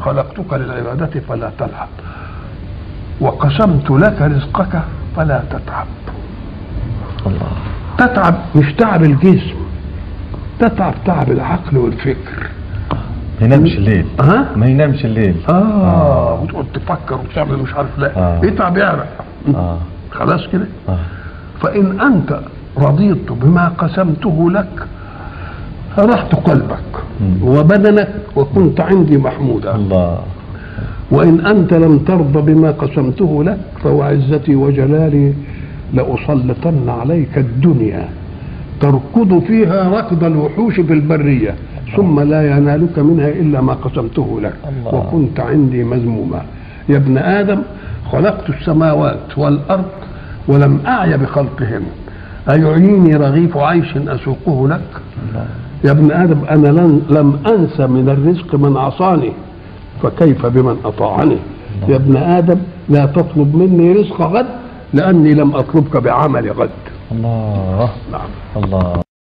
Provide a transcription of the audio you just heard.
خلقتك للعبادة فلا تلعب، وقسمت لك رزقك فلا تتعب. الله. تتعب مش تعب الجسم، تتعب تعب العقل والفكر. ما ينامش الليل. ها؟ ما ينامش الليل. وتقعد تفكر وتعمل مش عارف لا. يتعب يعرق. خلاص كده؟ فإن أنت رضيت بما قسمته لك رحت قلبك وبدنك وكنت عندي محمودا. الله. وإن أنت لم ترض بما قسمته لك فوعزتي وجلالي لأسلطن عليك الدنيا تركض فيها ركض الوحوش في البرية، ثم لا ينالك منها إلا ما قسمته لك. الله. وكنت عندي مذموما. يا ابن آدم، خلقت السماوات والأرض ولم أعي بخلقهن، أيعيني رغيف عيش أسوقه لك؟ الله. يا ابن آدم، أنا لم أنسى من الرزق من عصاني، فكيف بمن أطاعني؟ الله. يا ابن آدم، لا تطلب مني رزق غد، لأني لم أطلبك بعمل غد. الله. نعم. الله.